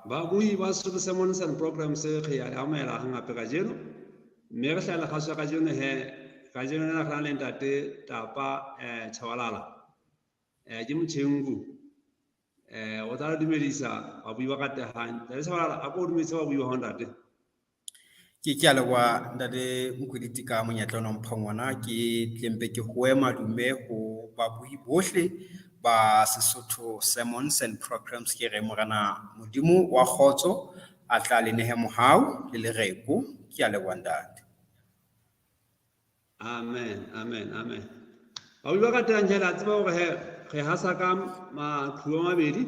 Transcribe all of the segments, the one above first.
Babui ba Sesotho Sermons and Programs re ya le amohela hangape kajeno, mme re hlahela kgaso ya kajeno he. Kajeno lena re na le ntate Tapa Chabalala. Ke Motjhengu. O tla re dumedisa babui ba ratehang. Ntate Chabalala, a ko dumedise babui ba hao, ntate. Ke a leboha, ntate Mokwediti, ka monyetla ona o mphang ona. Ke tlempe ke hoe madume ho babui bohle ba Sesotho Sermons and Programs. Ke re Morena Modimo wa kgotso a tla le nehe mohau le lereko. Ke a leboha, ntate. Amen, amen, amen. Babui ba ratehang, jale a tseba hore he re hasa ka maqhubu a mabedi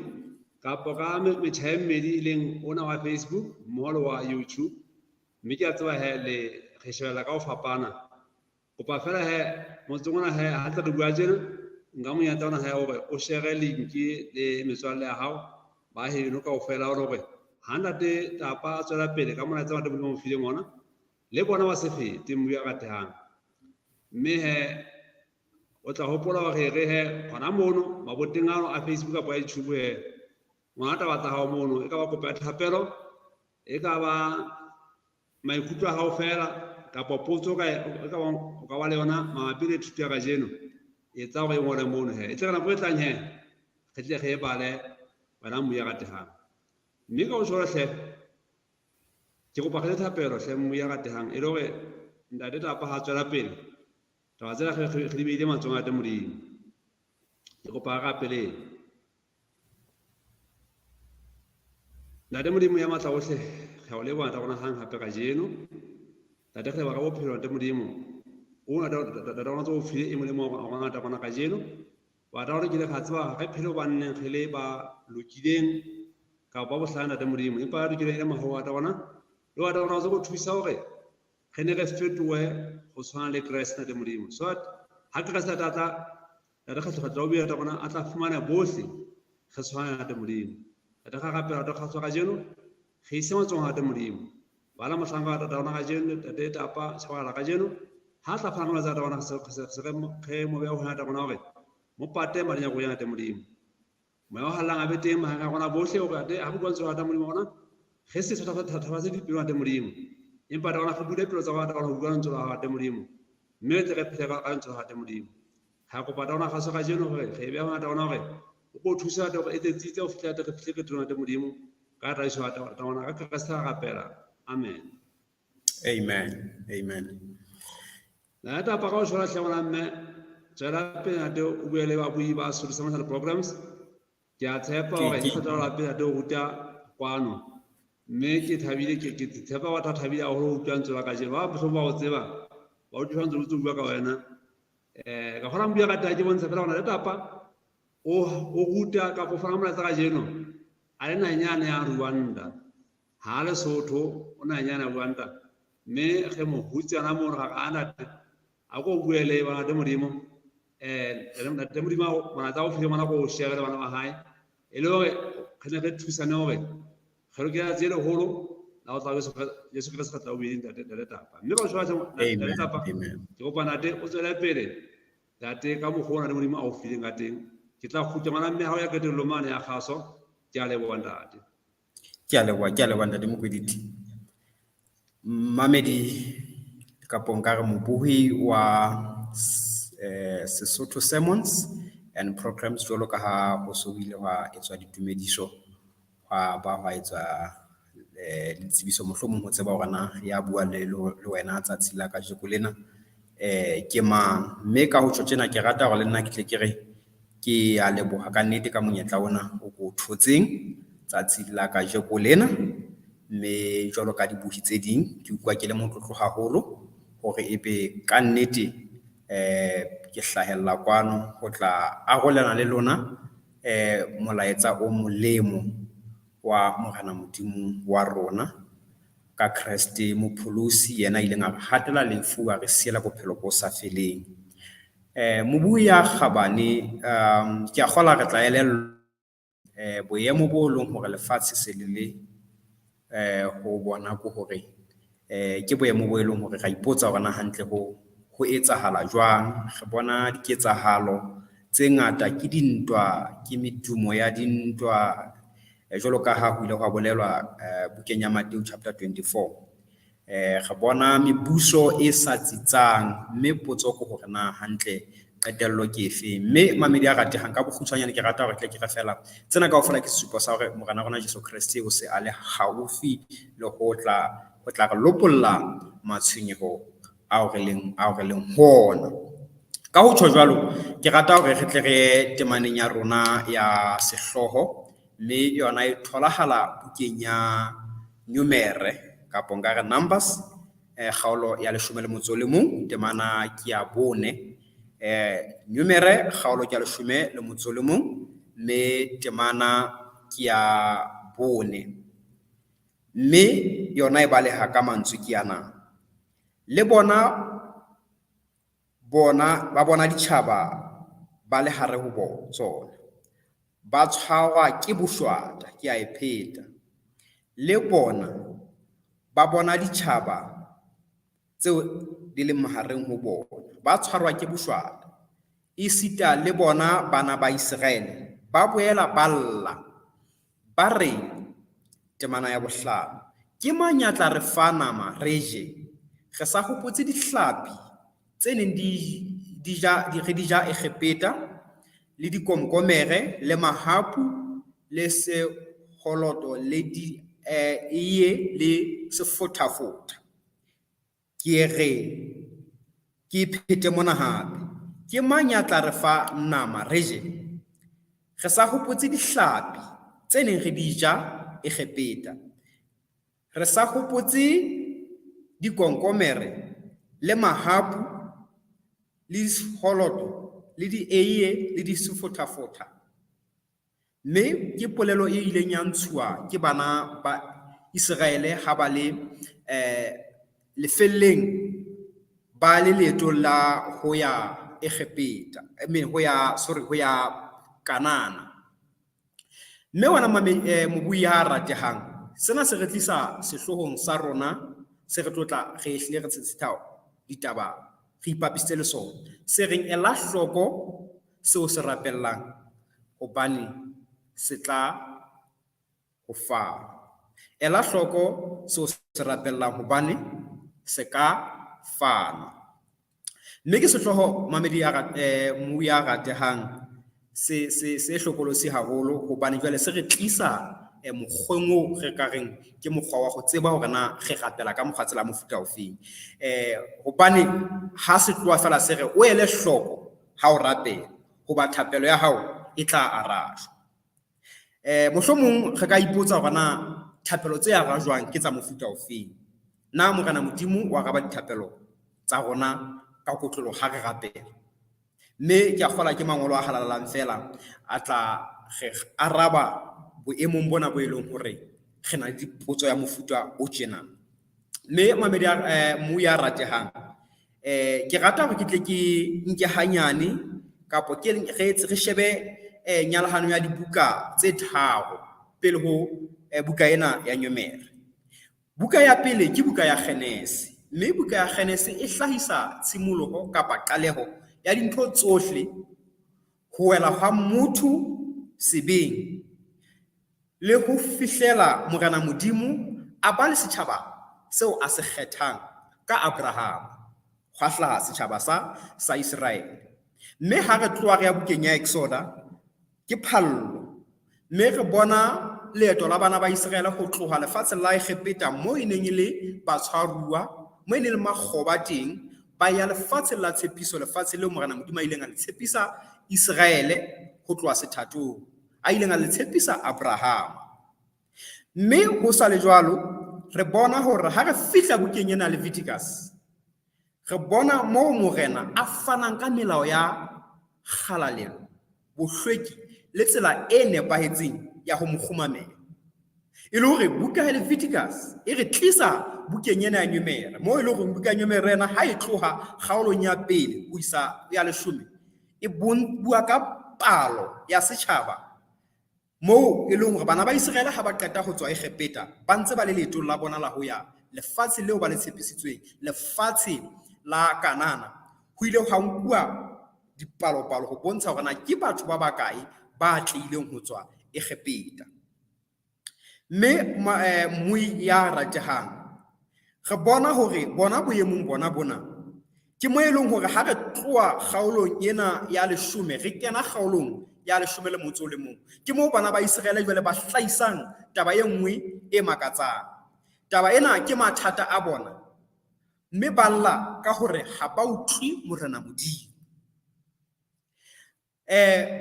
kapa ka metjha e mmedi, e leng ona wa Facebook mmoho le wa YouTube, mme ke a tseba he le re shebella ka ho fapana. Kopa fela he motseng ona he ha ntse re bua tjena, nka monyetla ona he hore o share link le metswalle ya hao ba heno kaofela, hore ha ntate Tapa a tswela pele ka molaetsa wa ntate Modimo mo fileng ona, le bona ba se fete mmu ya ratehang. Mme he o tla hopola hore re he hona mono maboteng ano a Facebook kapa a YouTube, he ngwana taba tsa hao mono, e ka ba kopo ya thapelo, e ka ba maikutlo a hao fela, kapa potso e ka ba o ka ba le yona mabapi le thuto ya kajeno, etsa hore e ngole mono he, e tle re nako e tlang he re tle re e bale, wena mmu ya ratehang. Mme ka ho jwalo hle, ke kopa re le thapelo hle, mmu ya ratehang, e le hore ntate Tapa ha tswela pele taba tsena re di beile matsohong a Ntate Modimo. Ke kopa re rapeleng. Ntate Modimo ya matla ohle, re a o leboha, Ntate rona, hang hape kajeno. Ntate, re leboha ka bophelo, Ntate Modimo. O Ntate rona tse o file e molemo wa rona, Ntate rona, kajeno. Wa rona ke le ga tseba re phele hobanneng re le ba lokileng kapa ba bohlale, Ntate Modimo. Empa re lokileng e le mohau wa Ntate rona. Le wa Ntate rona o tse go thusa hore re ne re fetohe go tshwana le Kreste, Ntate Modimo. So that ha Kreste a tla tla, Ntate, kgetlo o bile, Ntate rona, a tla fumana bohle re tshwana, Ntate Modimo. Ntate, ga rapela, Ntate, kgatswa kajeno re ise matsohong a Ntate Modimo. Bala mohlanka wa Ntate rona kajeno, Ntate Tapa Chabalala, kajeno ha tla fana ka molaetsa, Ntate rona, se re mo beha ho Ntate rona hore mo pate mading a ya Ntate Modimo. Moya o hallang a be teng mahareng a rona bohle, hore ate ha bua lentswe la Ntate Modimo rona, re se thathafatse dipelo, Ntate Modimo, empa Ntate rona, re bule pelo tsa rona, Ntate rona, ho bua lentswe la hao, Ntate Modimo, mme re tle re phele ka lentswe la hao, Ntate Modimo. Ga kopa, Ntate rona, kgaso kajeno hore re e beha ho Ntate rona hore o ko thusa, Ntate, hore e tle tsitse ho fihla, Ntate, re fihle qetellong, Ntate Modimo, ka tataiso ya Ntate rona, ka Kreste ra rapela, amen. Amen, amen. Ntate Tapa, ka o shwela hle ngwana mme, tswela pele, ntate, o bue le babui ba Sesotho Sermons and Programs. Ke a tshepa hore ke kgetho la pele, ntate, o ruta kwano, mme ke thabile, ke tshepa batho ba thabile haholo ho utlwa lentswe la kajeno. Ba mohlomong ba o tseba, ba utlwa ntse o bua ka wena. Ka kgona bua ka taba, ke bontsha fela hore ntate Tapa o ruta kapa o fana molaetsa kajeno a le naheng yane ya Rwanda. Ha a Lesotho, o naheng yane ya Rwanda, mme re mo hutsana mono ga a ntate a ko bue le bana, Ntate Modimo. Ntate Modimo, molaetsa o file ngwana ko o share le bana ba hae, e le hore re ne re thusane hore re lokela tse leholo la ho tla Jesu Kreste kgetla o bobedi, ntate Tapa. Mme ka o sheba, ntate Tapa, ke kopa, ntate, o tswele pele, ntate, ka mokgwa ona le Modimo a o fileng ka teng. Ke tla kgutla, ngwana mme, ha o ya qetellong mane ya kgaso. Ke a leboha, ntate. Ke a leboha, ke a leboha, ntate Mokwediti. Mamedi kapo nkare mobohi wa Sesotho Sermons and Programs, jwalo ka ha ho so ile hwa etswa ditumediso, hwa ba hwa etswa le tsebiso, mohlomong ho tseba hore na ya bua le wena tsatsi la kajeko lena ke mang. Mme ka ho tjho tjena, ke rata hore le nna ke tle ke re ke a leboha ka nnete ka monyetla ona o ko thotseng tsatsi la kajeko lena. Mme jwalo ka dibohi tse ding, ke utlwa ke le motlotlo haholo hore ebe ka nnete ke hlahella kwano ho tla arolelana le lona molaetsa o molemo wa Morena Modimo wa rona ka Kreste Mopholosi, yena a ileng a re hatela lefu, a re siela bophelo bo sa feleng. Mobui ya kgabane, ke a kgola re tla elellwa boemo bo leng hore lefatshe se le le ho bona, ke hore ke boemo bo e leng hore ra ipotsa hore na hantle ho etsahala jwang. Re bona diketsahalo tse ngata, ke dintwa, ke medumo ya dintwa. Jwalo ka ha ho ile hwa bolelwa bukeng ya Matthew chapter 24. Re bona mebuso e sa tsitsang, mme potso ke hore na hantle qetello ke efe. Mme mamedi a ratehang, ka bokgutshwanyane ke rata hore tle ke re fela tsena kaofela ke sesupo sa hore Morena rona Jesu Kreste o se a le haufi le ho tla re lopolla matshwenyeho ao re leng ho ona. Ka ho tjho jwalo, ke rata hore re tle re ye temaneng ya rona ya sehlooho, mme yona e tholahala bukeng ya Numere kapo nka re Numbers, kgaolo ya 11, temana ke ya 4. Numere kgaolo ke ya 11, mme temana ke ya 4. Mme yona e baleha ka mantswe ke ana: le bona ba bona ditjhaba ba le hare ho tsona, ba tshwarwa ke boshwata. Ke a e pheta: le bona ba bona ditjhaba tseo di leng mahareng ho bona, ba tshwarwa ke boshwata. Esita le bona bana ba Iseraele ba boela ba lla, ba re, temana ya 5, ke mang ya tla re fa nama re je? Re sa hopotse dihlapi tse neng re di ja Egepeta, le dikomkomere, le mahapu, le seholoto, le dieiye, le sefothafotha. Ke re ke phete mona hape: ke mang ya tla re fa nama re je? Re sa hopotse dihlapi tse neng re di ja Egepeta, re sa hopotse dikomkomere, le mahapu, le seholoto, le dieiye, le disefothafotha. Mme ke polelo e ileng ya ntshuwa ke bana ba Iseraele ha ba le lefelleng, ba le leetong la ho ya Egepeta, ho ya Kanana. Mme wena mobui ya ratehang, sena se re tlisa sehloohong sa rona se re tlotla re hlile re tshetshethao ditaba re ipapisitse le sona, se reng ela hloko seo se rapellang hobane se tla ho fa. Ela hloko seo se rapellang hobane se ka fana. Mme ke sehlooho mamedi ya mobui ya ratehang se hlokolosi haholo, hobane jwale se re tlisa mokgweng oo re ka reng ke mokgwa wa ho tseba hore na re rapela ka mokgwa tsela mofuta ofeng. Hobane ha se tloha fela se re o ele hloko ha o rapela, hoba thapelo ya hao e tla arajwa. Mohlomong re ka ipotsa hore na thapelo tse arajwang ke tsa mofuta ofeng. Na Morena Modimo o araba dithapelo tsa rona ka kotloloho ha re rapela? Mme ke a kgolwa ke mangolo a halalelang fela a tla re araba boemong bona bo e leng hore re na le dipotso ya mofuta o tjena. Mme mamedi mobui ya ratehang, ke rata hore ke tle ke nke hanyane kapo ke re shebe nyalahano ya dibuka tse 3 pele ho buka ena ya Numere. Buka ya pele ke buka ya Genese, mme buka ya Genese e hlahisa tshimoloho kapa qaleho ya dintho tsohle, ho wela hwa motho sebeng le ho fihlela Morena Modimo a ba le setjhaba seo a se kgethang ka Abraham, hwa hlaha setjhaba sa Iseraele. Mme ha re tloha re ya bukeng ya Exoda, ke phallo, mme re bona leeto la bana ba Iseraele ho tloha lefatsheng la Egepeta moo e neng e le batshwaruwa, moo e neng e le makgoba teng, ba ya lefatsheng la tshepiso, lefatshe leo Morena Modimo a ileng a le tshepisa Iseraele ho tloha sethatong, a ileng a le tshepisa Abraham. Mme ho sa le jwalo, re bona hore ha re fihla bukeng ena Leviticus, re bona moo Morena a fanang ka melao ya kgalalelo, bohlweki le tsela e nepahetseng ya ho mo kgumamela. E le hore buka ya Leviticus e re tlisa bukeng ena ya Numere, moo e le hore buka ya Numere ena ha e tloha kgaolong ya pele ho isa ya 10, e bua ka palo ya setjhaba moo e leng hore bana ba Iseraele ha ba qeta ho tswa Egepeta ba ntse ba le leetong la bona la ho ya lefatshe leo ba le tshepisitsweng, lefatshe la Kanana. Ho ile hwa nkuwa dipalopalo ho bontsha hore na ke batho ba bakae ba tlileng ho tswa Egepeta. Mme mmui ya ratehang, re bona hore bona boemong bona bona ke mo e leng hore ha re tloha kgaolong ena ya leshome re kena kgaolong ya leshome le motso o le mong, ke moo bana ba Iseraele jwale ba hlahisang taba e nngwe e makatsang. Taba ena ke mathata a bona, mme ba lla ka hore ha ba utlwe Morena Modimo.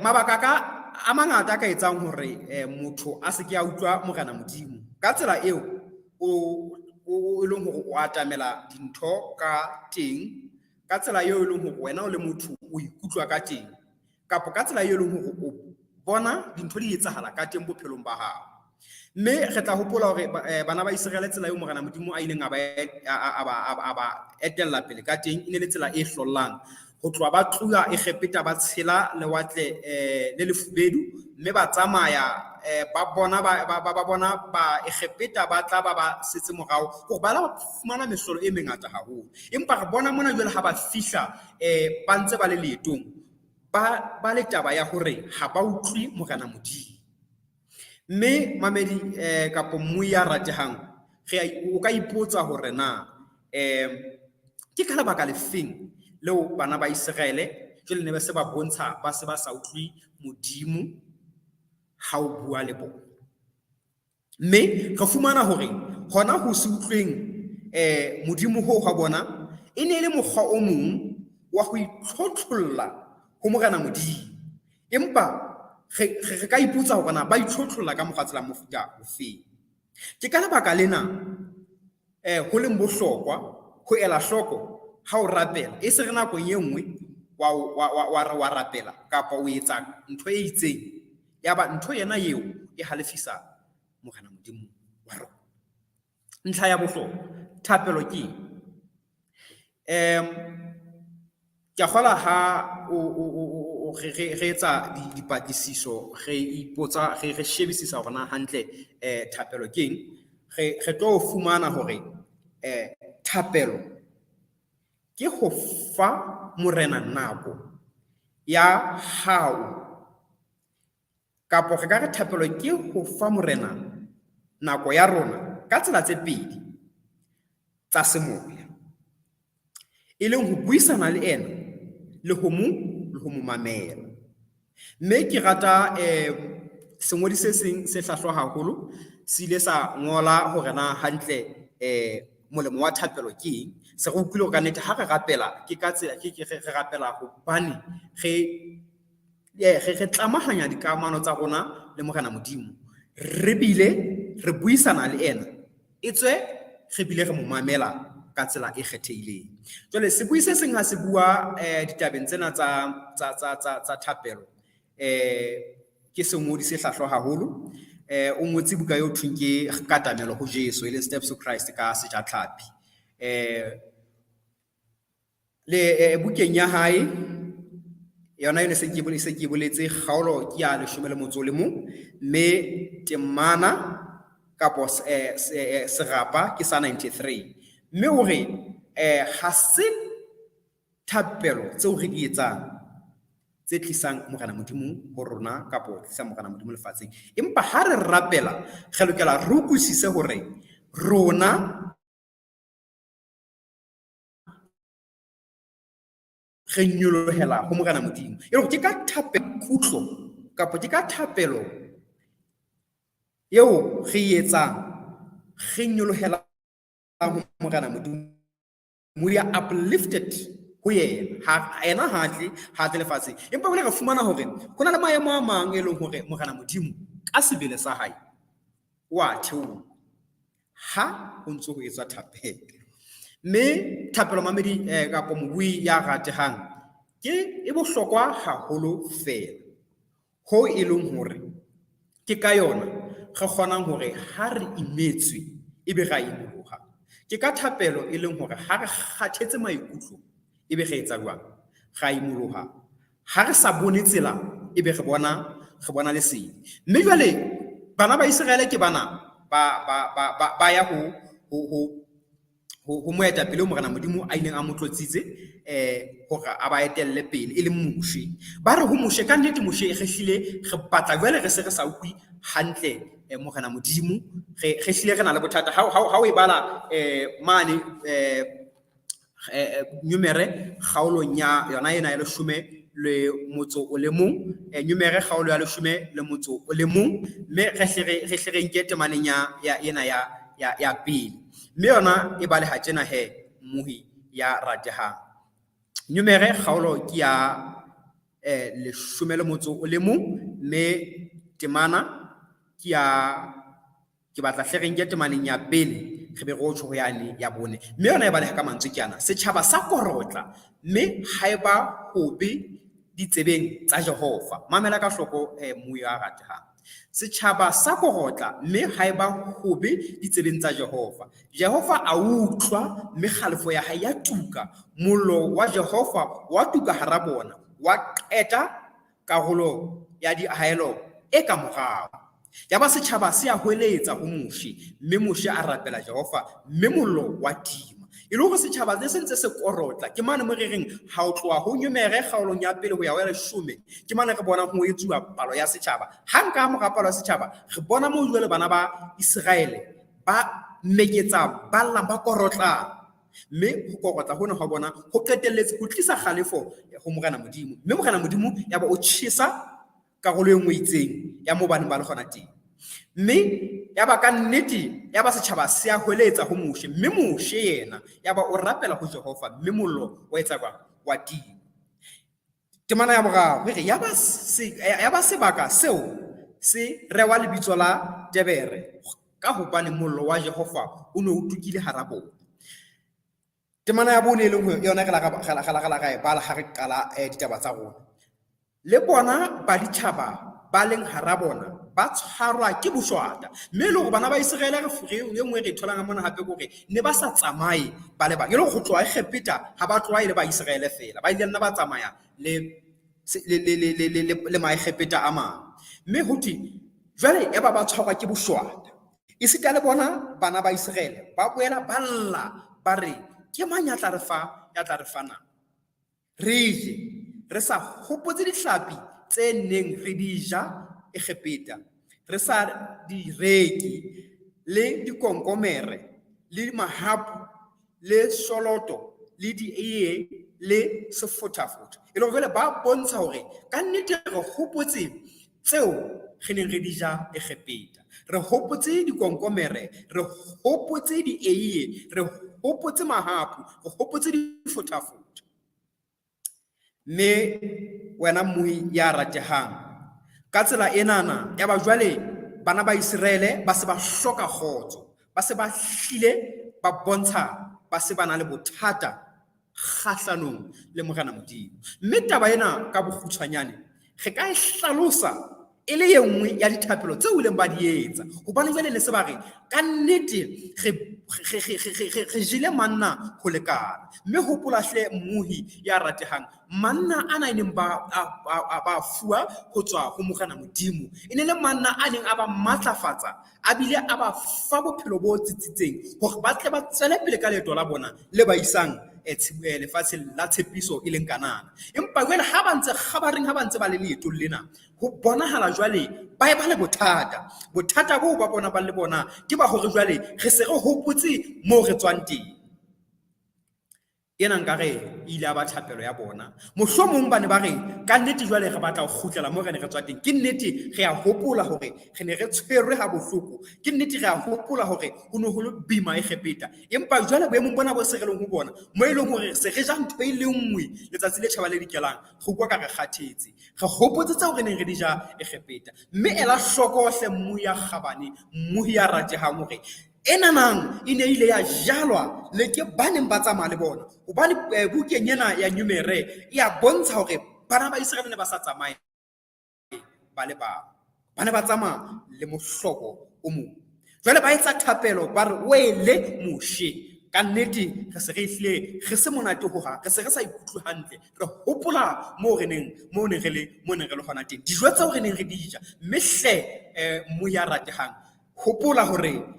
Mabaka ka a mangata a ka etsang hore motho a se ke a utlwa Morena Modimo. Ka tsela eo o e leng hore o atamela dintho ka teng, ka tsela eo e leng hore wena o le motho o ikutlwa ka teng, kapa ka tsela eo e leng hore o bona dintho di etsahala ka teng bophelong ba hao. Mme re tla hopola hore bana ba Iseraele tsela eo Morena Modimo a ileng a ba etella pele ka teng e ne le tsela e hlollang. Ho tloha ba tloha Egepeta ba tshela lewatle le lefubedu, mme ba tsamaya ba bona ba bona ba Egepeta ba tla ba ba setse morao hore ba la fumana mehlolo e mengata haholo. Empa re bona mona jwale ha ba fihla ba ntse ba le leetong, ba le taba ya hore ha ba utlwe Morena Modimo. Mme mamedi kapa mmui ya ratehang, o ka ipotsa hore na ke ka lebaka lefeng leo bana ba Iseraele jwale ne ba se ba bontsha ba se ba sa utlwe Modimo ha o bua le bona. Mme re fumana hore hona ho se utlweng Modimo ho ha bona e ne e le mokgwa o mong wa ho itlhotlholla ho Morena Modimo. Empa re ka ipotsa hore na ba itlhotlholla ka mokgwa tsela mofuta ofeng. Ke ka lebaka lena ho leng bohlokwa ho ela hloko ha o rapela, e se re nakong e nngwe wa rapela kapa o etsa ntho e itseng, ya ba ntho yena eo e halefisa Morena Modimo wa rona. Ntlha ya bohlokwa, thapelo ke eng? Ke a kgolwa ha re etsa dipatlisiso, re ipotsa, re shebisisa hore na hantle thapelo ke eng, re tlo fumana hore thapelo ke ho fa Morena nako ya hao, kapa re ka re thapelo ke ho fa Morena nako ya rona ka tsela tse pedi tsa semoya, e leng ho buisana le ena le ho mo mamela. Mme ke rata sengodi se seng se hlwahlwa haholo se ile sa ngola hore na hantle molemo wa thapelo ke eng. Se re utlwile hore ka nnete ha re rapela ke ka tsela ke re rapela hobane re tlamahanya dikamano tsa rona le Morena Modimo, re bile re buisana le ena, etswe re bile re mo mamela ka tsela e kgethehileng. Jwale sebui se seng ha se bua ditabeng tsena tsa thapelo, ke sengodi se hlwahlwa haholo. O ngotse buka eo thweng ke Katamelo ho Jesu, e leng Steps to Christ ka Sejatlhapi. Le bukeng ya hae yona eno se ke boletse kgaolo ke ya 11, mme temana kapo serapa ke sa 93. Mme o re ha se thapelo tseo re di etsang tse tlisang Morena Modimo ho rona kapo tlisang Morena Modimo lefatsheng, empa ha re rapela re lokela re utlwisise hore rona re nyolohela ho Morena Modimo. E le hore ke ka thapelo kutlo kapa ke ka thapelo eo re e etsang re nyolohela ho Morena Modimo. We are uplifted ho yena. Ha ena ha tle lefatsheng. Empa hona re fumana hore ho na le maemo a mang e leng hore Morena Modimo ka sebele sa hae o a theoha ha ho ntso ho etswa thapelo. Mme thapelo mamedi kapa mobui ya ratehang ke e bohlokwa haholo fela, ho e leng hore ke ka yona re kgonang hore ha re imetswe ebe ra imoloha. Ke ka thapelo e leng hore ha re kgathetse maikutlo ebe re etsa jwang, ra imoloha. Ha re sa bone tsela ebe re bona lesedi. Mme jwale bana ba Iseraele ke bana ba ya ho Ho moetapele o Morena Modimo a ileng a mo tlotsitse hore a ba etelle pele, e leng Moshe. Ba re ho Moshe, ka nnete Moshe re hlile re batla jwale re se re sa utlwe hantle Morena Modimo, re hlile re na le bothata. Ha o e bala mane Numere kgaolong ya yona ena ya leshome le motso o le mong, Numere kgaolo ya leshome le motso o le mong, mme re hle re nke temaneng ya ena ya pele. Mme yona e baleha tjena he, mmohi ya ratehang. Numere kgaolo ke ya leshome le motso o le mong, mme temana ke ya, ke batla hle re nke temaneng ya pele, re be re o tjho ho yane ya bone. Mme yona e baleha ka mantswe ke ana, setjhaba sa korotla, mme ha eba hobe ditsebeng tsa Jehova. Mamela ka hloko mmohi ya ratehang. Setjhaba sa korotla, mme ha eba hobe ditsebeng tsa Jehova. Jehova a utlwa, mme kgalefo ya hae ya tuka. Mollo wa Jehova wa tuka hara bona, wa qeta karolo ya diahelo e ka morao. Yaba setjhaba se a hweletsa ho Moshe, mme Moshe a rapela Jehova, mme mollo wa tima. E le hore setjhaba se ntse se korotla, ke mane mo re reng ha o tloha ho Numere kgaolong ya pele ho ya ho ya leshome, ke mane re bonang ho etsuwa palo ya setjhaba. Hang ka mora palo ya setjhaba, re bona moo jwale bana ba Iseraele ba meketsa, ba llang, ba korotlang. Mme ho korotla hona hwa bona ho qetelletse ho tlisa kgalefo ho Morena Modimo. Mme Morena Modimo ya ba o tjhesa karolo e nngwe itseng ya moo ba neng ba le gona teng. Mme ya ba ka nnete, ya ba setjhaba se a hweletsa ho Moshe, mme Moshe yena ya ba o rapela ho Jehova, mme mollo wa etsa jwang? Wa tima. Temana ya boraro e re, ya ba sebaka seo se rewa lebitso la Tebere, ka hobane mollo wa Jehova o ne o tukile hara bona. Temana ya bone e leng yona re la e bala ha re qala ditaba tsa rona. Le bona baditjhaba ba leng hara bona ba tshwarwa ke boshwata. Mme e le hore bana ba Iseraele re e nngwe re e tholang mona hape ke hore ne ba sa tsamaye ba le bang. E le hore ho tloha Egepeta ha ba tloha e le ba Iseraele feela, ba ile nna ba tsamaya le Maegepeta a mang. Mme ho thwe jwale ya ba ba tshwarwa ke boshwata. Esita le bona bana ba Iseraele ba boela ba lla ba re, ke mang ya tla re fa, ya tla re fa nama? Re je, re sa hopotse dihlapi tse neng re di ja Egepeta, re sa di reke, le dikonkomere, le mahapu, le soloto, le dieiye, le sefothafotha. E le hore jwale ba bontsha hore ka nnete re hopotse tseo re neng re di ja Egepeta. Re hopotse dikonkomere, re hopotse dieiye, re hopotse mahapu, re hopotse difothafotha. Mme wena mmohi ya ratehang, ka tsela enana ya ba jwale bana ba Iseraele ba se ba hloka kgotso, ba se ba hlile ba bontsha ba se ba na le bothata kgahlanong le Morena Modimo. Mme taba ena ka bokgutshwanyane re ka e hlalosa e le e nngwe ya dithapelo tseo ileng ba di etsa, hobane jwale ne se ba re ka nnete re jele manna ho lekana. Mme hopola hle mmohi ya ratehang, manna ana e neng ba ba fuwa ho tswa ho Morena Modimo e ne le manna a neng a ba matlafatsa, a bile a ba fa bophelo bo tsitsitseng hore ba tle ba tswele pele ka leeto la bona le ba isang lefatsheng la tshepiso e leng Kanana. Empa jwale ha ba ntse kgabareng, ha ba ntse ba le leetong lena, ho bonahala jwale ba e ba le bothata. Bothata boo ba bona ba le bona ke ba hore jwale re se re hopotse moo re tswang teng. Ena nkare e ile ya ba thapelo ya bona. Mohlomong ba ne ba re ka nnete jwale re batla ho kgutlela moo re ne re tswa teng. Ke nnete re a hopola hore re ne re tshwerwe ha bohloko. Ke nnete re a hopola hore ho ne ho le boima Egepeta. Empa jwale boemong bona bo se re leng ho bona, mo e leng hore se re ja ntho e le nngwe letsatsi le tjhaba le dikelang, re utlwa ka re kgathetse. Re hopotse tseo re neng re di ja Egepeta. Mme ela hloko hle mmohi ya kgabane, mmohi ya ratehang hore enanang e ne ile ya jalwa le ke ba neng ba tsamaya le bona. Hobane bukeng ena ya Numere e a bontsha hore bana ba Iseraele ne ba sa tsamaye ba le bang, ba ne ba tsamaya le mohlobo o mong. Jwale ba etsa thapelo ba re, wele Moshe, ka nnete re se re hlile re se monate hohang, re se re sa ikutlwe hantle, re hopola moo re neng moo ne re le moo ne re le hona teng, dijo tseo re neng re di ja. Mme hle mmohi ya ratehang, hopola hore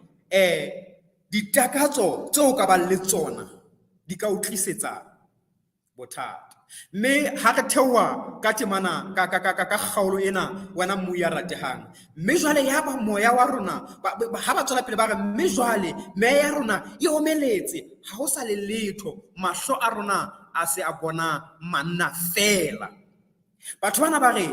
Ditakatso tseo o ka bang le tsona di ka o tlisetsa bothata. Mme ha re theoha ka temana ka ka ka ka kgaolo ena wena mmu ya ratehang. Mme jwale ya ba moya wa rona ha ba tswela pele ba re mme jwale meya ya rona e omeletse, ha ho sa le letho, mahlo a rona a se a bona manna feela. Batho bana ba re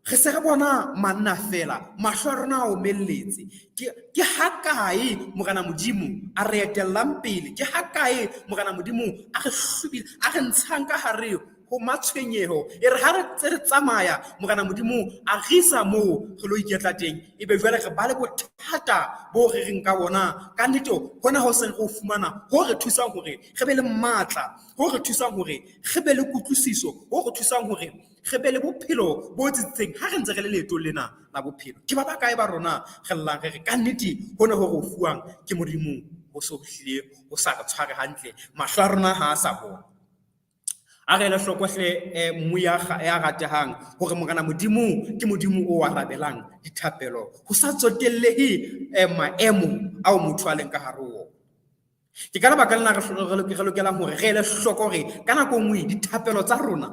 re se re bona manna feela, mahlo a rona a omelletse. Ke hakae Morena Modimo a re etellang pele? Ke hakae Morena Modimo a re hlobile, a re ntshang ka hare ho matshwenyeho? E re ha re ntse re tsamaya, Morena Modimo a re isa moo re lo iketla teng. Ebe jwale re ba le bothata bo re reng ka bona. Ka nnete hona ho seng re ho fumana ho re thusang hore re be le matla, ho re thusang hore re be le kutlwisiso, ho re thusang hore re be le bophelo bo tsitsitseng ha re ntse re le leetong lena la bophelo. Ke ba bakae ba rona re llang re re ka nnete hona ho re ho fuwang ke Modimo ho so hlile ho sa re tshware hantle, mahlo a rona ha a sa bona. A re ele hloko hle mmu ya ratehang hore Morena Modimo ke Modimo o arabelang dithapelo ho sa tsotellehe maemo ao motho a leng ka hare ho ona. Ke ka lebaka lena re lokelang hore re ele hloko hore ka nako e nngwe dithapelo tsa rona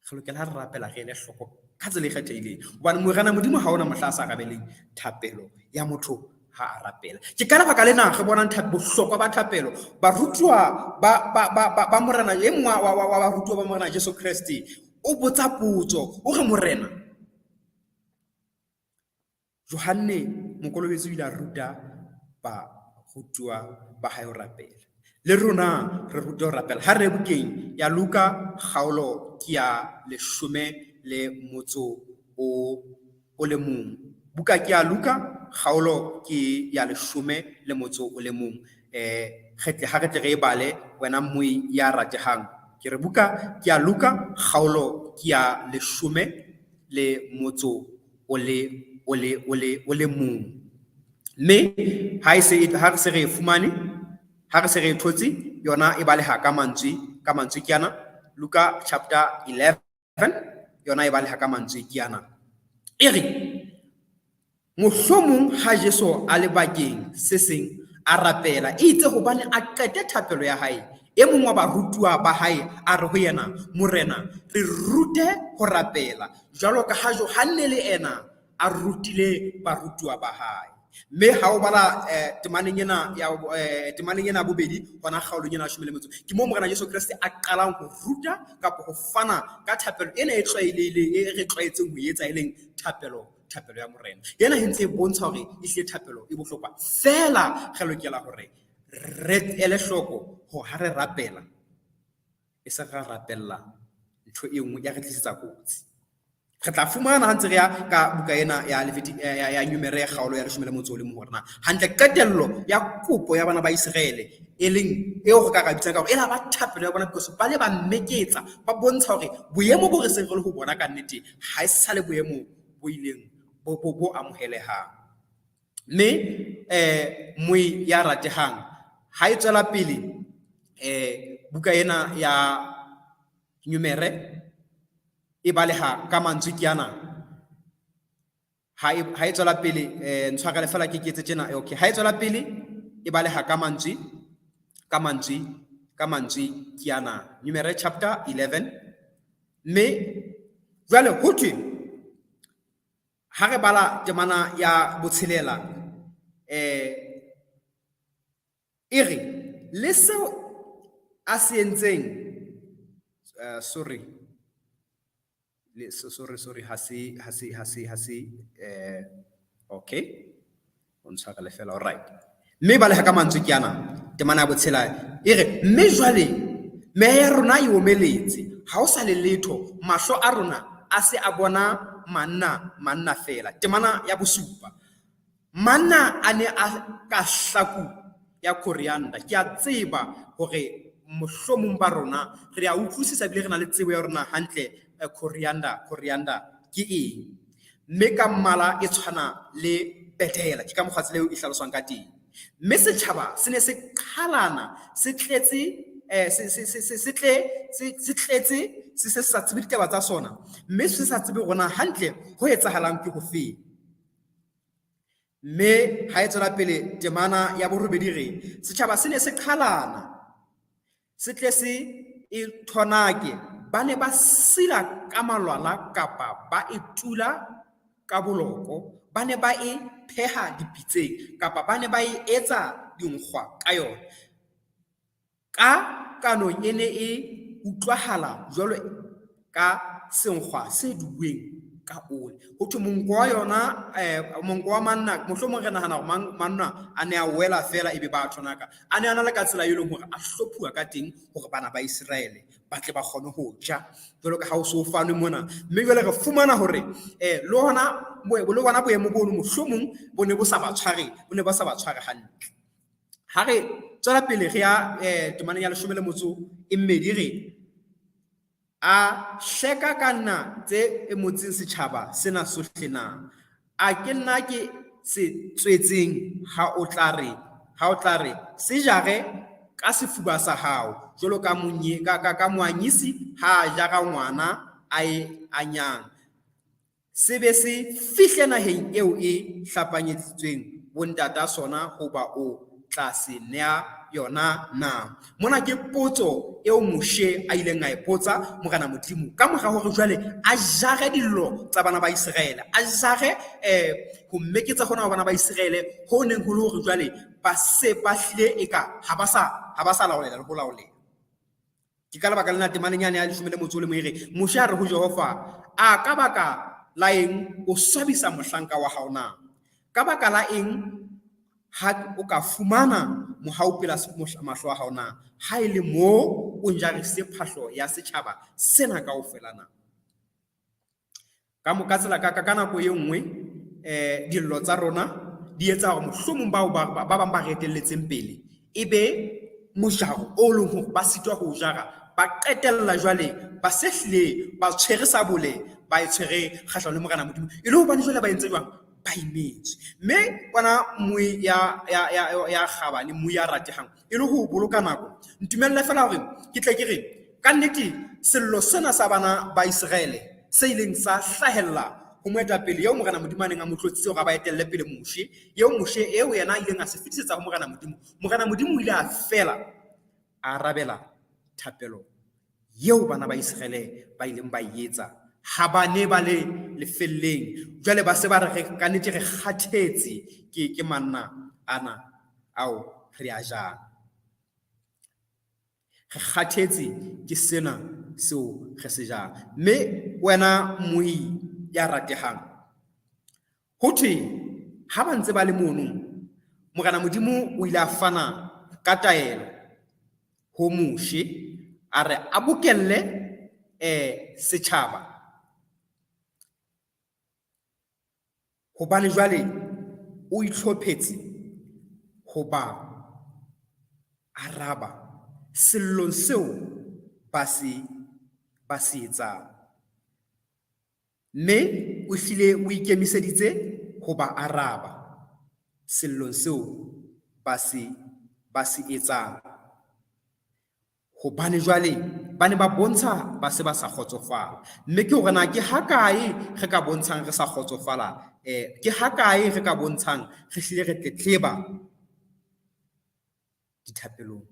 re lokela ha re rapela re ele hloko ka tsela e kgethehileng, hobane Morena Modimo ha ona mohla a sa arabeleng thapelo ya motho ha a rapela. Ke ka lebaka lena re bonang bohlokwa ba thapelo. Barutuwa ba Morena, e mong wa barutuwa ba Morena Jesu Kreste o botsa potso, o re Morena, Johanne Mokolobetsi o ile a ruta barutuwa ba hae ho rapela. Le rona re rute ho rapela. Ha re bukeng ya Luka kgaolo ke ya leshome le motso o le mong. Buka ke ya Luka kgaolo ke ya leshome le motso o le mong. Re tle ha re tle re e bale wena mmui ya ratehang. Ke re buka ke ya Luka kgaolo ke ya leshome le motso o le o le o le o le mong. Mme ha e se ha re se re e fumane, ha re se re e thotse, yona e baleha ka mantswe ke ana. Luka chapter 11 yona e baleha ka mantswe ke ana. E re mohlomong ha Jesu a le bakeng se seng a rapela, e itse hobane a qete thapelo ya hae, e mong wa barutuwa ba hae a re ho yena, Morena, re rute ho rapela jwalo ka ha Johanne le ena a rutile barutuwa ba hae. Mme ha o bala temaneng ena ya temaneng ena ya bobedi hona kgaolong ena ya leshome le metso, ke moo Morena Jesu Kreste a qalang ho ruta kapa ho fana ka thapelo ena e tlwaelehileng, e re tlwaetseng ho etsa, e leng thapelo ya Morena. Ena e ntse e bontsha hore ehlile thapelo e bohlokwa. Feela re lokela hore re ele hloko hore ha re rapela, e se ra rapella ntho e nngwe ya re tlisetsa kotsi. Re tla fumana ha ntse re ya ka buka ena ya ya Numere kgaolo ya leshome le motso o le mong hore na hantle qetello ya kopo ya bana ba Iseraele e leng eo re ka ra bitsang ka hore e la ba thapelo ya bona, because ba le ba meketsa, ba bontsha hore boemo bo re seng re le ho bona ka nnete ha e sa le boemo bo ileng bo amohelehang. Mme moi ya ratehang ha e tswela pele buka ena ya Numere e baleha ka mantswe ke ana. Ha e tswela pele ntshwarele fela ke etse tjena, okay. Ha e tswela pele e baleha ka mantswe ke ana. Numere chapter 11. Mme jwale ho thwe ha re bala temana ya botshelela e re le seo a se entseng sorry sorry ha se okay o ntshwarele fela, all right. Mme baleha ka mantswe ke ana temana ya botshela e re mme jwale meya ya rona e omeletse, ha ho sa le letho, mahlo a rona a se a bona manna fela. Temana ya bosupa, manna a ne a ka hlaku ya coriander. Ke a tseba hore mohlomong ba rona re a utlwisisa ebile re na le tsebo ya rona hantle coriander ke eng, mme ka mmala e tshwana le bedela, ke ka mokgwa tsela eo e hlaloswang ka teng. Mme setjhaba se ne se qhalana, se tletse se tletse se sa tsebe ditaba tsa sona, mme se sa tsebe hore na hantle ho etsahalang ke ho feng. Mme ha e tswela pele temana ya borobedi re, setjhaba se ne se qhalana, se tle se e thonake, ba ne ba sila ka malwala kapa ba e tula ka boloko, ba ne ba e pheha dipitseng kapa ba ne ba e etsa dinkgwa ka yona. Ka kanong e ne e utlwahala jwalo ka senkgwa se dubuweng ka ole. Ho thwe monko wa yona, monko wa manna, mohlomong re nahana hore manna a ne a wela feela ebe ba thonaka. A ne a na le ka tsela e leng hore a hlophuwa ka teng hore bana ba Iseraele ba tle ba kgone ho ja, jwalo ka ha o so fanwe mona. Mme jwale re fumana hore le hona le bona boemo bono mohlomong bo ne bo sa ba tshware, bo ne ba sa ba tshware hantle. Ha re tswela pele re ya temaneng ya leshome le motso e mmedi re, a hleka ka nna tse emotseng setjhaba sena sohle na? A ke nna ke se tswetseng ha o tla re, ha o tla re se jare ka sefuba sa hao jwalo ka monye, ka, ka, ka moanyisi ha a jara ngwana a e anyang, se be se fihle naheng eo e hlapanyeditsweng bontata sona hoba o tla se nea yona na? Mona ke potso eo Moshe a ileng a e potsa Morena Modimo ka mora hore jwale a jare dillo tsa bana ba Iseraele, a jare ho mmeketsa hona ho bana ba Iseraele ho neng ho le hore jwale ba se ba hlile eka ha ba sa, ha ba sa laolela le ho laolela. Ke ka lebaka lena temaneng yane ya leshome le motso o le mong e re, Moshe a re ho Jehova, a ka baka la eng o swabisa mohlanka wa hao na? Ka baka la eng ha o ka fumana mohau pela mahlo a hao na? Ha e le moo o njarise phahlo ya setjhaba sena kaofela na? Ka mo, ka tsela, ka, ka, ka nako e nngwe, dillo tsa rona di etsa hore mohlomong bao ba, ba, ba bang ba re etelletseng pele e be mojaro o leng hore ba sitwa ho jara, ba qetella jwale ba se hlile ba tshwere sabole, ba e tshwere kgahlano le Morena Modimo. E le hobane jwale ba entse jwang? Ba imetswe. Mme kwana mmui ya, ya, ya, ya kgabane, mmui ya ratehang, e le ho boloka nako, ntumelle feela hore ke tle ke re ka nnete sello sena sa bana ba Iseraele se ileng sa hlahella ho moetapele eo Morena Modimo a neng a mo tlotsitse hore a ba etelle pele Moshe, eo Moshe eo yena a ileng a se fetisetsa ho Morena Modimo. Morena Modimo o ile a fela a arabela thapelo eo bana ba Iseraele ba ileng ba e etsa ha ba ne ba le lefelleng. Jwale ba se ba re ka nnete re kgathetse ke, ke manna ana ao re a jang. Re kgathetse ke sena seo re se jang. Mme wena mmui ya ratehang, ho thwe ha ba ntse ba le mono, Morena Modimo o ile a fana ka taelo ho Moshe, a re a bokelle setjhaba, hobane jwale o itlhophetse ho ba araba sellong seo ba se, ba se etsang. Mme o hlile o ikemiseditse ho ba araba sellong seo ba se, ba se etsang. Hobane jwale ba ne ba bontsha ba se ba sa kgotsofala. Mme ke hore na ke hakae re ka bontshang re sa kgotsofala, ke hakae re ka bontshang re hlile re tletleba dithapelong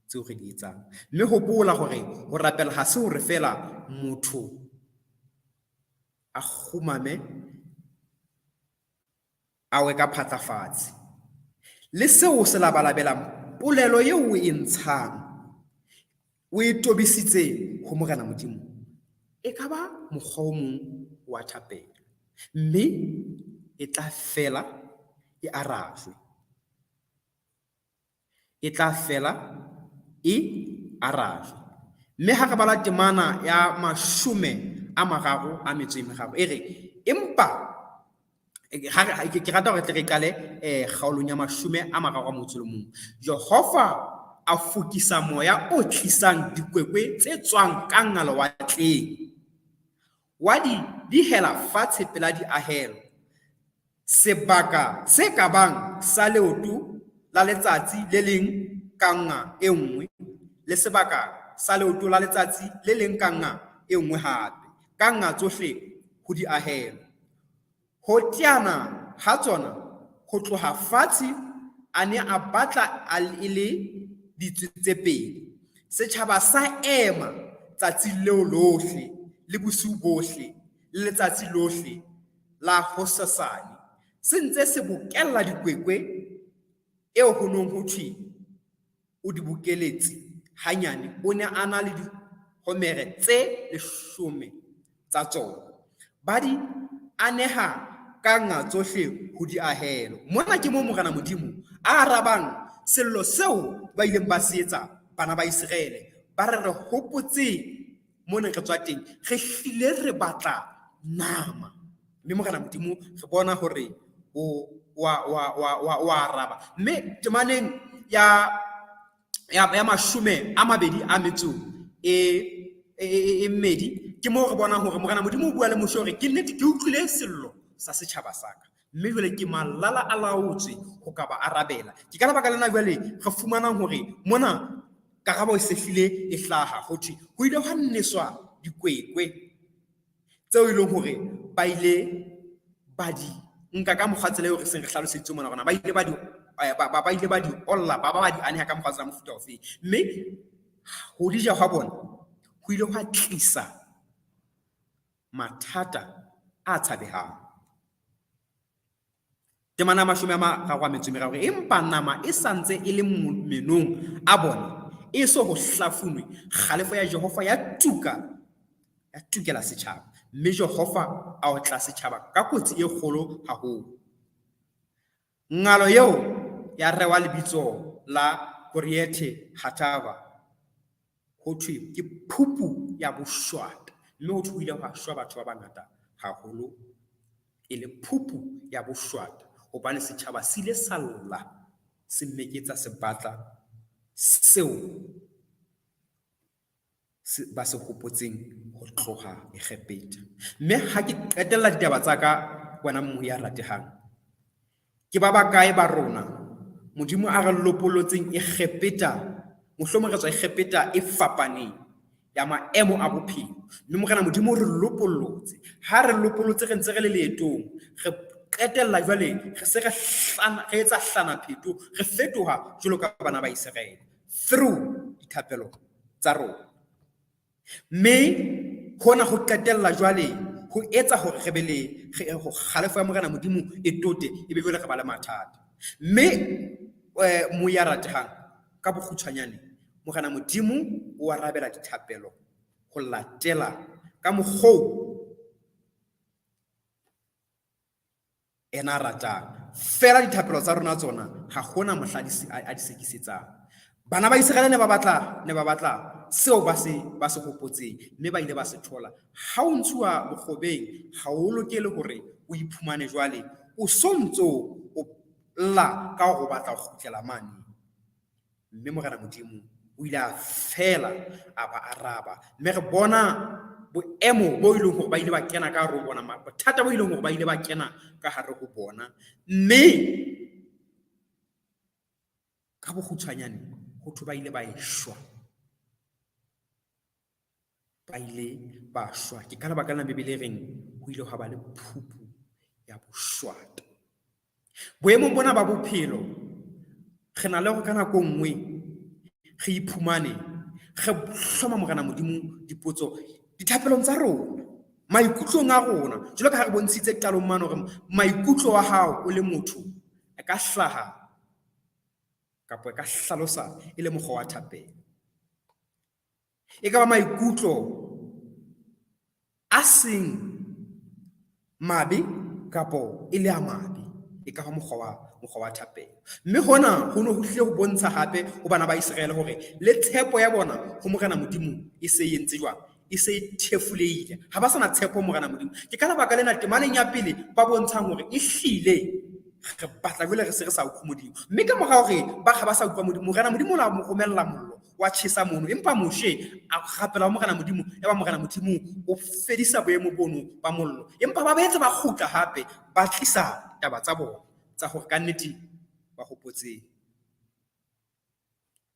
tseo re di etsang. Mme hopola hore ho rapela ha se hore feela motho a kgumame a we ka phatla fatshe. Le seo o se labalabelang, polelo eo o e ntshang, o e tobisitse ho Morena Modimo, e ka ba mokgwa o mong wa thapelo, mme e tla fela e arajwe. E tla fela e arajwe. Mme ha re bala temana ya 33 e re, empa ha re, ke rata hore tle re qale kgaolong ya 31. Jehova a fokisa moya o tlisang dikwekwe tse tswang ka ngalowatleng, wa di dihela fatshe pela diahelo, sebaka se ka bang sa leoto la letsatsi le leng ka nqa e nngwe, le sebaka sa leoto la letsatsi le leng ka nqa e nngwe hape, ka nqa tsohle ho diahelo. Ho teana ha tsona Ho tloha fatshe a ne a batla a e le ditswe tse pedi. Setjhaba sa ema tsatsi leo lohle le bosiu bohle le letsatsi lohle la hosasane se ntse se bokella dikwekwe eo ho nong ho thwe o di bokeletse hanyane, o ne a na le dihomere tse 10 tsa tsona. Ba di aneha ka nga tsohle ho diahelo. Mona ke moo Morena Modimo a arabang sello seo ba ileng ba se etsa bana ba Iseraele. Ba re re hopotse mo neng re tswa teng, re hlile re batla nama. Mme Morena Modimo re bona hore o wa araba. Mme temaneng ya 22 e mmedi ke moo re bonang hore Morena Modimo o bua le Moshe hore ke nnete ke utlwile sello sa setjhaba sa ka, mme jwale ke malala a laotswe ho ka ba arabela. Ke ka lebaka lena jwale re fumanang hore mona karabo e se hlile e hlaha, ho thwe ho ile hwa nneswa dikwekwe tseo e leng hore ba ile ba di nka ka mokgwa tsela eo re seng re hlaloseditswe mona rona, ba ile ba di ba ile ba di olla, ba ba di aneha ka mokgwa tsela mofuta ofeng. Mme ho di ja hwa bona ho ile hwa tlisa mathata a tshabehang. Temana 33, empa nama e sa ntse e le menong a bona, e so ho hlafunwe, kgalefo ya Jehova ya tuka, ya tukela setjhaba, mme Jehova a otla setjhaba ka kotsi e kgolo haholo. Ngalo eo ya rewa lebitso la Koriethe Hatava, ho thwe ke phupu ya boshwata, mme ho thwe ho ile hwa shwa batho ba bangata haholo e le phupu ya boshwata, hobane setjhaba se ile sa lla se meketsa se batla seo ba se hopotseng ho tloha Egepeta. Mme ha ke qetella ditaba tsa ka, wena mmohi ya ratehang, ke ba bakae ba rona Modimo a re lopolotseng Egepeta, mohlomong re tswa Egepeta e fapaneng ya maemo a bophelo, mme Morena Modimo o re lopollotse. Ha re lopolotse re ntse re le leetong, re qetella jwale re se re hlana, re etsa hlanapheto, re fetoha jwalo ka bana ba Iseraele through dithapelo tsa rona. Mme hona ho qetella jwale ho etsa hore re be le ho kgalefo ya Morena Modimo e tote, e be jwale re ba le mathata. Mme moya ratehang, ka bokgutshwanyane, Morena Modimo o arabela dithapelo ho latela ka mokgoo ena a ratang. Feela dithapelo tsa rona tsona ha hona mohla a di sekisetsang. Bana ba Iseraele ne ba batla, ne ba batla seo ba se, ba se hopotseng, mme ba ile ba se thola. Ha o ntshuwa bokgobeng, ha o lokele hore o iphumane jwale o so ntso o lla ka hore o batla ho kgutlela mane. Mme Morena Modimo o ile a fela a ba araba, mme re bona boemo bo e leng hore ba ile ba kena ka hare ho bona, bothata bo e leng hore ba ile ba kena ka hare ho bona. Mme ka bokgutshwanyane ho thwe ba ile ba eshwa, ba ile ba shwa. Ke ka lebaka lena Bibele e reng ho ile hwa ba le phupu ya boshwata. Boemong bona ba bophelo, re na le hore ka nako nngwe re iphumane re hloma Morena Modimo dipotso dithapelong tsa rona, maikutlong a rona. Jwalo ka ha re bontshitse qalong mane hore maikutlo a hao o le motho a ka hlaha kapa e ka hlalosa e le mokgwa wa thapelo. E ka ba maikutlo a seng mabe kapo e le a mabe, e ka ba mokgwa wa mokgwa wa thapelo. Mme hona ho ne ho hlile ho bontsha hape ho bana ba Iseraele hore le tshepo ya bona ho Morena Modimo e se e entse jwang, e se e thefulehile. Ha ba sa na tshepo ho Morena Modimo. Ke ka lebaka lena temaneng ya pele ba bontshang hore e hlile re batla jwale re se re sa utlwe Modimo. Mme ka mora hore ba ha ba sa utlwa Modimo, Morena Modimo o la mo romella mollo wa tjhesa mono. Empa Moshe a rapela ho Morena Modimo, yaba Morena Modimo o fedisa boemo bono ba mollo. Empa ba boetse ba kgutla hape, ba tlisa taba tsa bona tsa hore ka nnete ba hopotse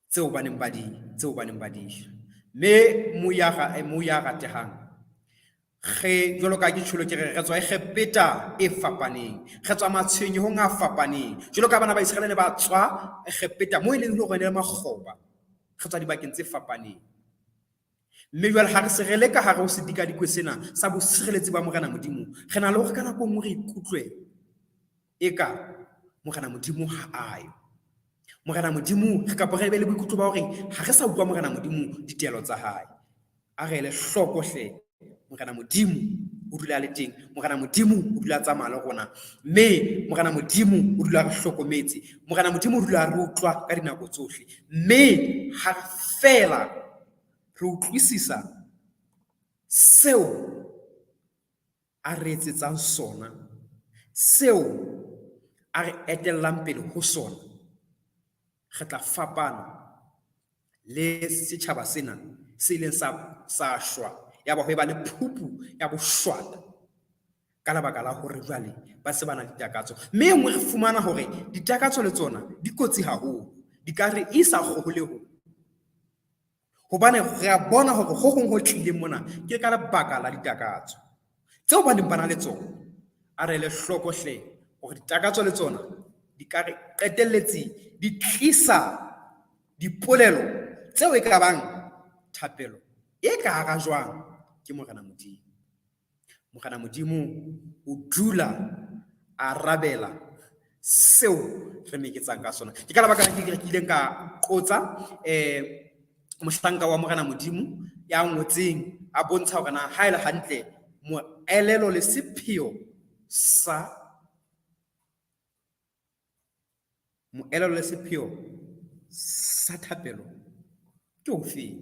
tseo ba neng ba di, tseo ba neng ba di ja. Mme moya ratehang, Re, jwalo ka ke tjholo ke re, re tswa Egepeta e fapaneng. Re tswa matshwenyehong a fapaneng. Jwalo ka bana ba Iseraele ne ba tswa Egepeta moo e leng hore ne le makgoba. Re tswa dibakeng tse fapaneng. Mme jwale ha re se re le ka hare ho sedikadikwe sena sa bosireletsi ba Morena Modimo, re na le hore ka nako e nngwe re ikutlwe eka Morena Modimo ha a yo. Morena Modimo, re kapa re be le boikutlo ba hore ha re sa utlwa Morena Modimo ditaelo tsa hae. A re ele hloko hle, Morena Modimo o dula a le teng, Morena Modimo o dula a tsamaya le rona, mme Morena Modimo o dula a re hlokometse, Morena Modimo o dula a re utlwa ka dinako tsohle. Mme ha re feela re utlwisisa seo a re etsetsang sona, seo a re etellang pele ho sona, re tla fapana le setjhaba sena se ileng sa, sa shwa ya ba ho eba le phupu ya boshwata ka lebaka la hore jwale ba se ba na ditakatso. Mme e nngwe re fumana hore ditakatso le tsona di kotsi haholo, di ka re isa kgoholehong. Hobane re a bona hore ho hong ho tlileng mona ke ka lebaka la ditakatso tseo ba neng ba na le tsona. A re ele hloko hle hore ditakatso le tsona di ka re qetelletse di tlisa dipolelo tseo e ka bang thapelo e ka arajwang ke Morena Modimo. Morena Modimo o dula a arabela seo re meketsang ka sona. Ke ka lebaka la ke ileng ka qotsa mohlanka wa Morena Modimo ya ngotseng a bontsha hore na ha e le hantle moelelo le sepheo sa Moelelo le sepheo sa thapelo ke ofeng?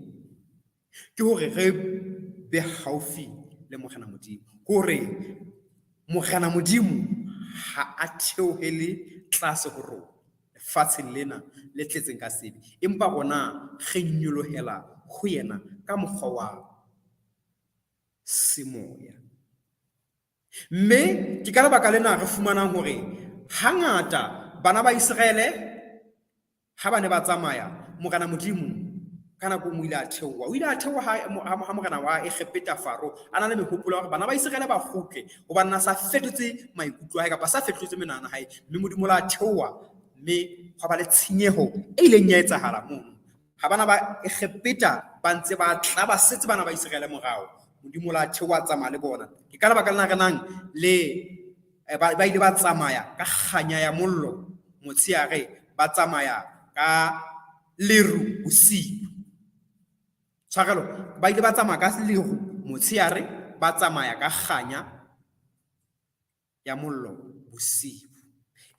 Ke hore re be haufi le Morena Modimo. Hore Morena Modimo ha a theohele tlase ho rona lefatsheng lena le tletseng ka sebe, empa rona re nyolohela ho yena ka mokgwa wa semoya. Mme ke ka lebaka lena re fumanang hore hangata bana ba Iseraele ha ba ne ba tsamaya, Morena Modimo ka nako e nngwe o ile a theoha. O ile a theoha ha morena wa Egepeta Faro a na le mehopolo ya hore bana ba Iseraele ba kgutle hobane na sa fetotse maikutlo a hae kapa sa fetotse menahano ya hae. Mme Modimo o la theoha mme hwa ba le tshenyeho e ileng ya etsahala mono. Ha bana ba Egepeta ba ntse ba tla ba setse bana ba Iseraele morao, Modimo o la theoha a tsamaya le bona. Ke ka lebaka lena re nang le ba ile ba tsamaya ka kganya ya mollo motsheare, ba tsamaya ka leru bosiu. Tshwarelo, ba ile ba tsamaya ka leru motsheare, ba tsamaya ka kganya ya mollo bosiu.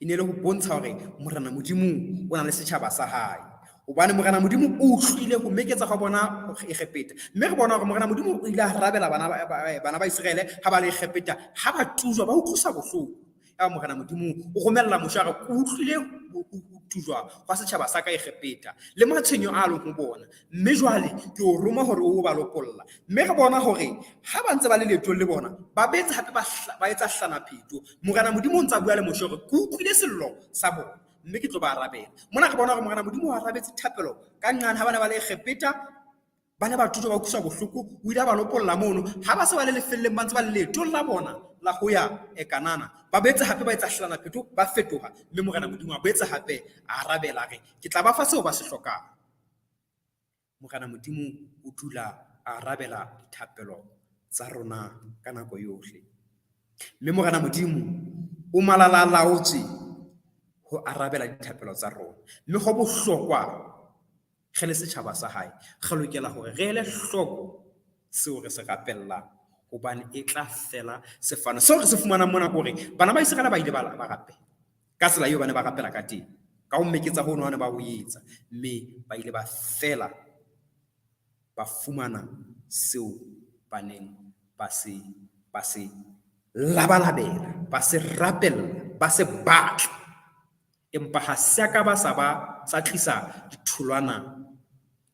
E ne e le ho bontsha hore Morena Modimo o na le setjhaba sa hae. Hobane Morena Modimo o utlwile ho meketsa hwa bona Egepeta. Mme re bona hore Morena Modimo o ile a arabela bana ba Iseraele ha ba le Egepeta, ha ba tujwa, ba utlwiswa bohloko. Yaba Morena Modimo o romella Moshe a re, ke utlwile ho tujwa hwa setjhaba sa ka Egepeta, le matshwenyo a leng ho bona. Mme jwale ke o roma hore o ba lopolla. Mme re bona hore ha ba ntse ba le leetong le bona, ba boetse hape ba etsa hlanapheto. Morena Modimo o ntse a bua le Moshe hore ke utlwile sello sa bona, mme ke tlo ba arabela. Mona re bona hore Morena Modimo o arabetse thapelo ka nqane ha ba ne ba le Egepeta, ba ne ba tujwa ba utlwiswa bohloko, o ile a ba lopolla mono. Ha ba se ba le lefelleng, ba ntse ba le leetong la bona la ho ya Kanana, ba boetse hape ba etsa hlanapheto, ba fetoha, mme Morena Modimo a boetse hape a arabela, a re, ke tla ba fa seo ba se hlokang. Morena Modimo o dula a arabela dithapelo tsa rona ka nako yohle. Mme Morena Modimo o malalalaotswe ho arabela dithapelo tsa rona. Mme ho bohlokwa re le setjhaba sa hae, re lokela hore re ele hloko seo re se rapellang, hobane e tla fela sefano. Seo re se fumanang mona ke hore bana ba Iseraele ba ile ba rapela ka tsela eo ba ne ba rapela ka teng, ka ho meketsa hono ha ne ba ho etsa, mme ba ile ba fela ba fumana seo ba neng ba se ba se labalabela, ba se rapella, ba se batla. Empa ha se a ka ba sa ba sa tlisa ditholwana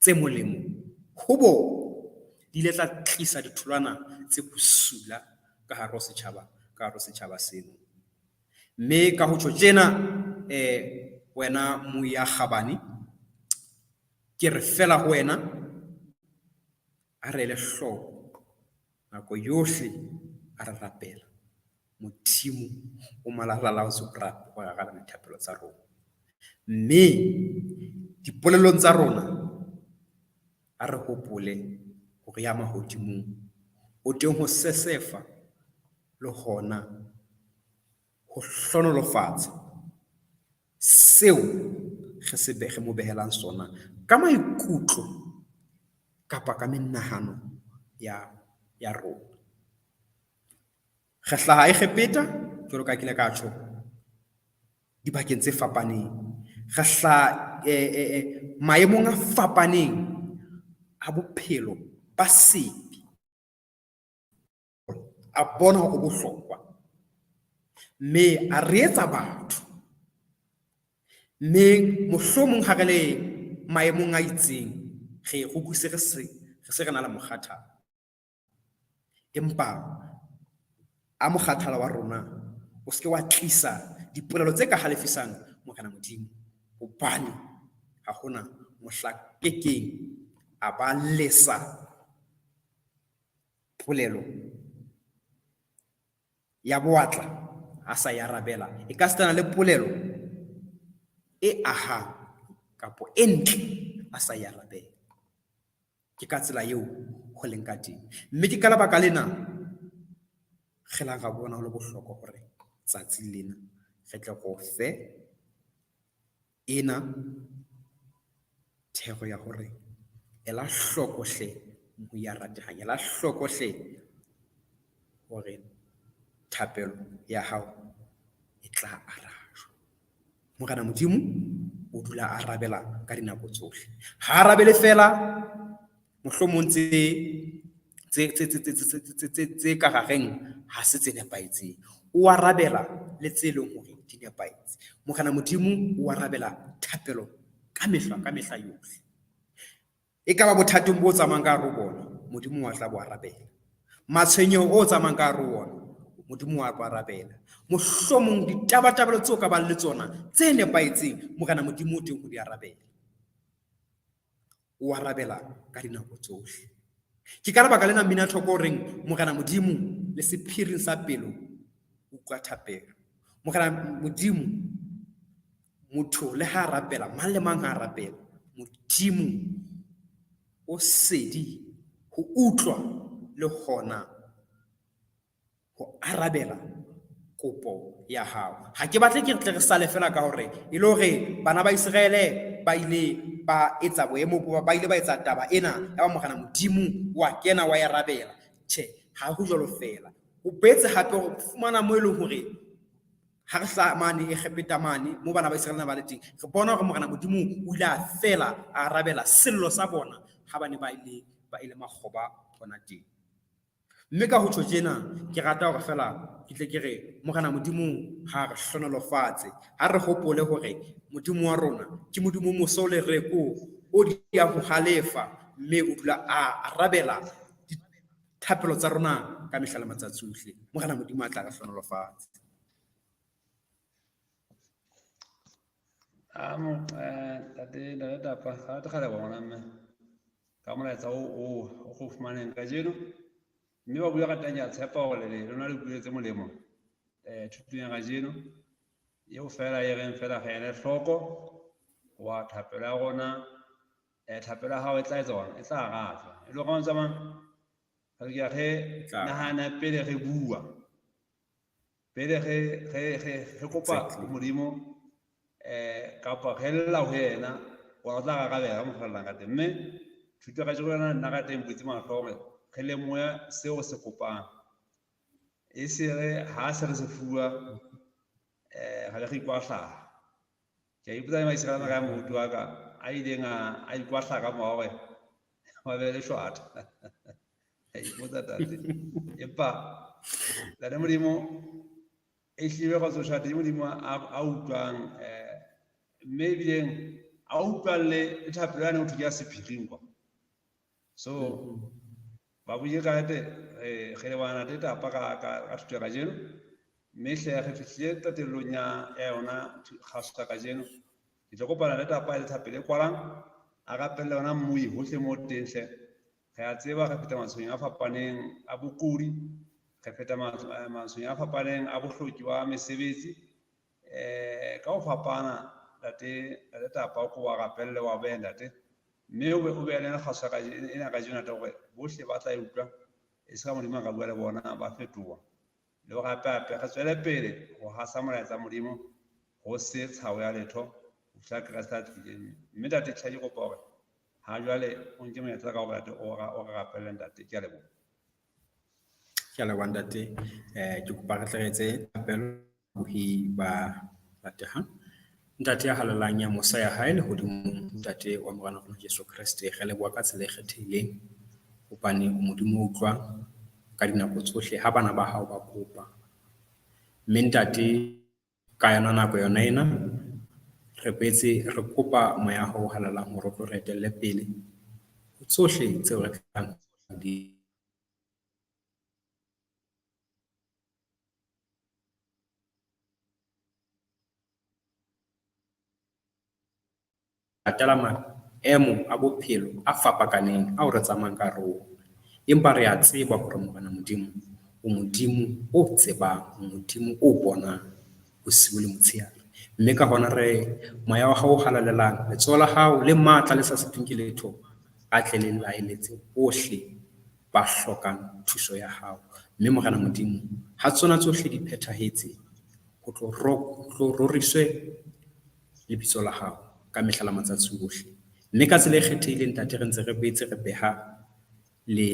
tse molemo ho bona, di ile tsa tlisa ditholwana tse bosula ka hare ho setjhaba, ka hare ho setjhaba seno. Mme ka ho tjho tjena, wena Moya Kgabane, ke re feela ho wena, a re ele hloko. Nako yohle a re rapela, Modimo o malalalaotswe ho araba dithapelo tsa rona. Mme dipolelong tsa rona a re hopole hore ya mahodimong o teng ho sesefa le hona ho hlohonolofatsa seo re se re mo behelang sona ka maikutlo kapa ka menahano ya rona. Re hlaha Egepeta, jwalo ka ke ile ka tjho, dibakeng tse fapaneng. Re hlaha maemong a fapaneng a bophelo ba sebe. A bona hore bohlokwa. Mme a re etsa batho. Mme mohlomong ha re le maemong a itseng, re rukuse re se re na le mokgathala. Empa a mokgathala wa rona o se ke wa tlisa dipolelo tse ka halefisang Morena Modimo, hobane ha hona mohla kekeng a ba lesa polelo ya bowatla a sa e arabela. E ka sitana le polelo e ahang kapo e ntle a sa e arabela. Ke ka tsela eo ho leng ka teng. Mme ke ka lebaka lena re la ra bona ho le bohlokwa hore tsatsing lena re tle re o fe ena thero ya hore ela hloko hle mohu ya ratehang, ela hloko hle hore thapelo ya hao e tla arajwa. Morena Modimo o dula a arabela ka dinako tsohle. Ha a arabele feela mohlomong tse ka rareng ha se tse nepahetseng. O arabela le tse leng hore di nepahetse. Morena Modimo o arabela thapelo ka mehla, ka mehla yohle. E ka ba bothateng bo tsamayang ka hare ho bona, Modimo wa tla bo arabela. Matshwenyeho o tsamayang ka hare ho ona, Modimo wa bo arabela. Mohlomong ditabatabelo tseo ka bang le tsona tse nepahetseng, Morena Modimo o teng ho di arabela. O arabela ka dinako tsohle. Ke ka lebaka lena mmina thoko o reng Morena Modimo le sephiring sa pelo utlwa thapelo. Morena Modimo, motho le ha rapela, mang le mang ha rapela, Modimo o sedi ho utlwa le hona ho arabela kopo ya hao. Ha ke batle ke tle re sale fela ka hore e le hore bana ba Iseraele ba ile ba etsa boemo bo, ba ile ba etsa taba ena ya ba Morena Modimo wa kena wa e arabela. Tjhe, ha ho jwalo fela. O boetse hape ho fumana mo e leng hore ha re hlaha mane Egepeta mane mo bana ba Iseraele ba le teng, re bona hore Morena Modimo o ile a fela a arabela sello sa bona ha ba ne ba ile ba ile makgoba hona teng. Mme ka ho tjho tjena, ke rata hore feela ke tle ke re Morena Modimo ha re hlohonolofatse, ha re hopole hore Modimo wa rona ke Modimo o mosa o lereko, o diyang ho halefa, mme o dula a arabela dithapelo tsa rona ka mehla le matsatsi ohle. Morena Modimo a tla re hlohonolofatse. Amo, ntate, ntate Tapa, ga re kgale bona mme ka molaetsa o go fumaneng kajeno, mme ba bua ka teng, ke a tshepa hore le lona le utlwile tse molemo thutong ya kajeno eo fela e reng fela re ele hloko wa thapelo ya rona, thapelo ya hao e tla etsa hore e tla arajwa. E le hore tsamang re ke re nahana pele re bua, pele re kopa Modimo kapa re lla ho yena, wa tla arabela ka mokgwa re llang ka teng. Mme thuto ya kajeno yona nna ka teng butse mahlo hore re lemohe seo se kopang, e se re ha se re se fuwa re be re ikwahlaha. Ke a ipotsa le Maiseraele ka moruti wa ka a ileng a ikwahlaha ka mora hore ba be le shwatha. Ke a ipotsa tate, empa Ntate Modimo e hlile kgotsa shwatha ke Modimo a utlwang, mme ebileng a utlwang le thapelo yane ho thwe ke ya sephiring kwa. So ba buile ka nnete, re leboha Ntate Tapa ka thuto ya kajeno, mme hle re fihlile qetellong ya yona kgaso ya kajeno. Ke tlo kopana le Tapa le thapelo e kwalang, a rapelle yona mmui hohle mo teng hle. Re a tseba re feta matshwenyehong a fapaneng a bokudi, re feta matshwenyehong a fapaneng a bohloki ba mesebetsi. Ka ho fapana ntate, ntate Tapa o ko wa rapelle wa behe ntate. Mme o be le kgaso ena kajeno ntate hore bohle ba tla e utlwa, e se ka Modimo a ka bua le bona ba fetoha. Le hore hape hape re tswele pele ho hasa molaetsa Modimo ho se tshabo ya letho ho fihla Kreste a tlile. Mme ntate tjhe ke kopa hore ha jwale o nke monyetla ka hore ntate o re rapelle ntate. Ke a leboha. Ke a leboha ntate. Ke kopa re tle re etse thapelo bohi ba ratehang. Ntate ya halalelang ya mosa ya hae lehodimong, ntate wa Morena rona Jesu Kreste, re leboha ka tsela e kgethehileng hobane o Modimo o utlwang ka dinako tsohle ha bana ba hao ba kopa. Mme ntate ka yona nako yona ena re boetse re kopa moya wa hao o halalelang hore o tlo re etelle pele ho tsohle tseo re tlang di latela maemo a bophelo a fapakaneng ao re tsamayang ka hare ho ona. Empa re a tseba hore Morena Modimo o Modimo o tsebang, o Modimo o bonang bosiu le motshehare. Mme ka hona re moya wa hao o halalelang, letsoho la hao le matla le sa sitweng ke letho, a tle le laeletse bohle ba hlokang thuso ya hao. Mme Morena Modimo, ha tsona tsohle di phethahetse, ho tlo roriswe lebitso la hao ka mehla la matsatsi ohle. Mme ka tsela e kgethehileng ntate re ntse re boetse re beha le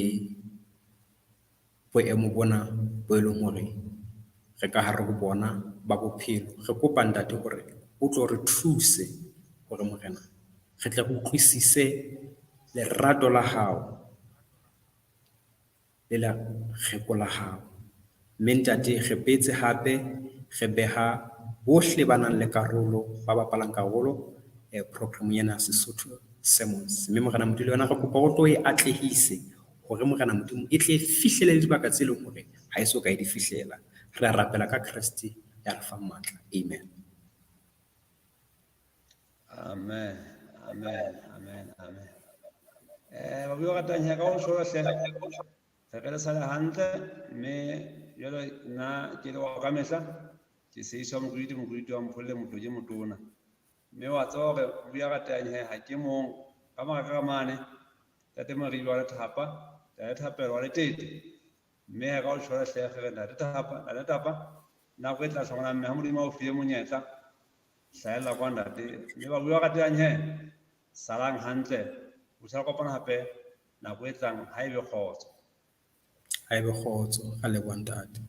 boemo bona bo e leng hore re ka hare ho bona ba bophelo. Re kopa ntate hore o tlo re thuse hore Morena re tle re utlwisise lerato la hao le lereko la hao. Mme ntate re boetse hape re beha bohle ba nang le karolo, ba bapalang karolo programong ena ya Sesotho Sermons. Mme Morena Modimo le wena re kopa o tlo e atlehise hore Morena Modimo e tle e fihlele le dibaka tse leng hore ha e so ka e di fihlela. Re a rapela ka Kreste ya re fang matla. Amen. Amen. Amen. Amen. Amen. Ba bua ratang ya ka ho tjho hle. Re re sale hantle mme jwale nna ke le wa ka mehla ke seiswa moruti, moruti wa mpholle motho ke motona. Mme wa tseba hore bua ratang he ha ke mong ka mora ka mane ntate Moribi wa Lethapa, ntate Thapelo wa Letete. Mme ha ka o tjho hle re ntate Thapa, ntate Tapa nako e tla hlongwana mme ha Modimo a o file monyetla hlahella kwa ntate. Mme ba bua ratang he salang hantle ho tla kopana hape nako e tlang ha ebe kgotso. Ha ebe kgotso, re leboha ntate.